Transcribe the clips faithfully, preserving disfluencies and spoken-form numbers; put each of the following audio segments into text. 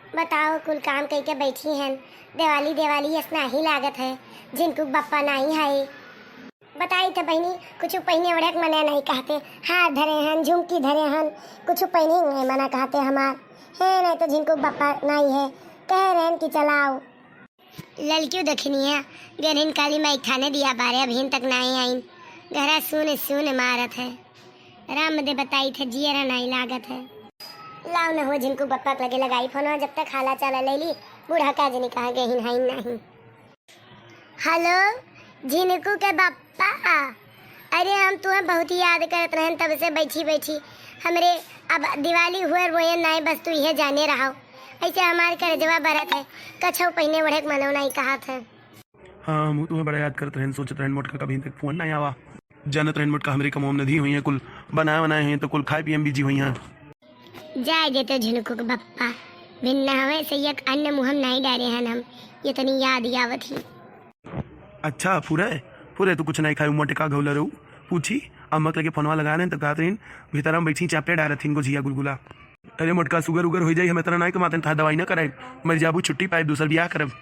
बताओ, कुल काम कइके बैठी हन, दिवाली दिवाली अस नाहीं लागत है, झिनकू क बप्पा नाहीं है। बताई त बहिनी, कुछ पहिने ओढ़े क मना नाहीं कहते, हार धरे हन, झुमकी धरे हन, कुछ पहिने क मना कहते हमार, है नाहीं त झिनकू क बप्पा नाहीं है, कहे रहेन कि चलाओ। ललकियो दखिनिया, गरहिन काली माई थाने दिया बारे, अभिन तक नाहीं आइन। घरा सुन सुन मारत है। राम दे बताई थे, जियरा नाहीं लागत है। लाओ न हो, झिनकू क बप्पा के लगे लगाई फोनवा, जब तक हाला चाला ले ली, बूढ़ा का जनी कहाँ गहिन हइन नाहीं। हेलो, झिनकू के बप्पा, अरे हम तुहें बहुत याद करत रहन, तब से बैठी बैठी। हमरे अब दिवाली हुए रोए नाहीं, बस तू इहे जाने रहो। ऐसे हमार करेजवा बरत है, कछो पहिने ओढ़े क मनो नाहीं कहत है। हाँ, हमहू तुहें बड़ा याद करत रहन, सोचत रहन मोटका कभी तक फोन नाहीं आवा। जानत रहन मोटका हमरे कमवा में नदी हुई है, कुल बनाए बनाए हुई है, तो कुल खाए पिए में बिजी हुई है। जाए देते झिनकू क बप्पा, बिन नहवे से एक अन्न मुँह में नाहीं डारे हन हम, इतनी याद आवत ही। अच्छा, फुरे, फुरे, तू कुछ नाहीं खाई, मोटका घौला रहू। पूछी, अम्मा के लगे फोनवा लगा रहे हैं, तो कहत रहीन, भीतर हम बैठी, चापे डारत थीन, गोझिया गुलगुला। अरे मोटका, सुगर उगर हो जाई, हम इतना नाहीं कमाते, तहार दवाई ना कराई, मर जाबू, छुट्टी पाए, दूसर बियाह करब।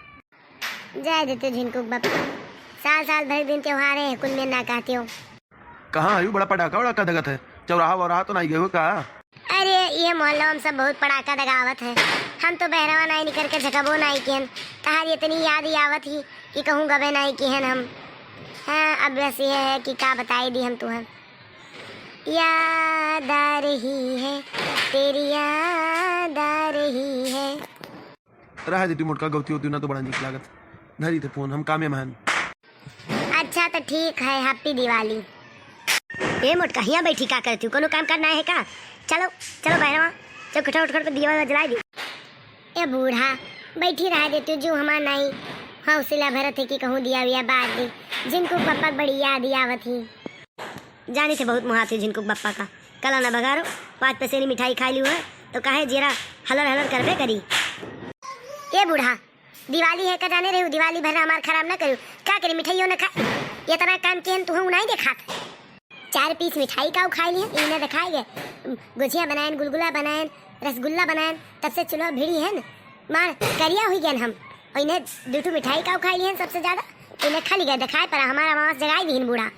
जाए देते झिनकू क बप्पा, साल साल भर दिन त्योहार है, कुल में ना कहते हो। कहाँ आयु, बड़ा पटाखा वड़ाखा दगत है? चौराहा वौराहा तो नाहीं गए हो का? अरे, ये मोहल्ला में सब बहुत पटाखा दगावत है। हम तो बहरवा नाहीं निकर के झकबो नाहीं किहन। तहार इतनी याद ही आवत ही कि कहूँ गबे नाहीं किहन हम। हाँ, अब बस ये है कि का बताई दी हम तुहन। याद आ रही है, तेरी याद आ रही है। रहा देती मोटका, गौती होती ना तो बड़ा नीक लागत। धरी थे फोन, हम कामे में हन। अच्छा तो ठीक है, हैप्पी दिवाली। ए मोटका, हियाँ बैठी का करती हूँ? कोनो काम करना है का? चलो, चलो बहरवा, चलो खटखट खटखट पे दिया जलाई दी। ए बूढ़ा, बैठी रहा देती हूँ, जो हमार नाहीं हौसला भरत है कि कहूँ दिया विया बार दी। झिनकू क बप्पा क बड़ी याद ही आवत ही। जानी थे बहुत मुहात ही झिनकू क बप्पा का। कला ना बघारो, पाँच पैसे नी मिठाई खाई लियो है, तो काहे जेरा हलर हलर करबे करी। ए बूढ़ा, दिवाली है का जाने रही, दिवाली भर हमार खराब ना करू। का करी, मिठाइयो ना खाई, इतना काम किहन तुहूँ नाहीं देखात। चार पीस मिठाई का खाई लिहन, ई ना देखाई गए। गुझिया बनायन, गुलगुला बनायन, रसगुल्ला बनायन, तब से चूल्हा भिड़ी है न, मार करिया हुई गए हम। और इन्हें दू ठो मिठाई का खाई लिहन सबसे ज्यादा, इन्हें खाली गए देखाए पर हमारा मांस जगाई दीन बूढ़ा।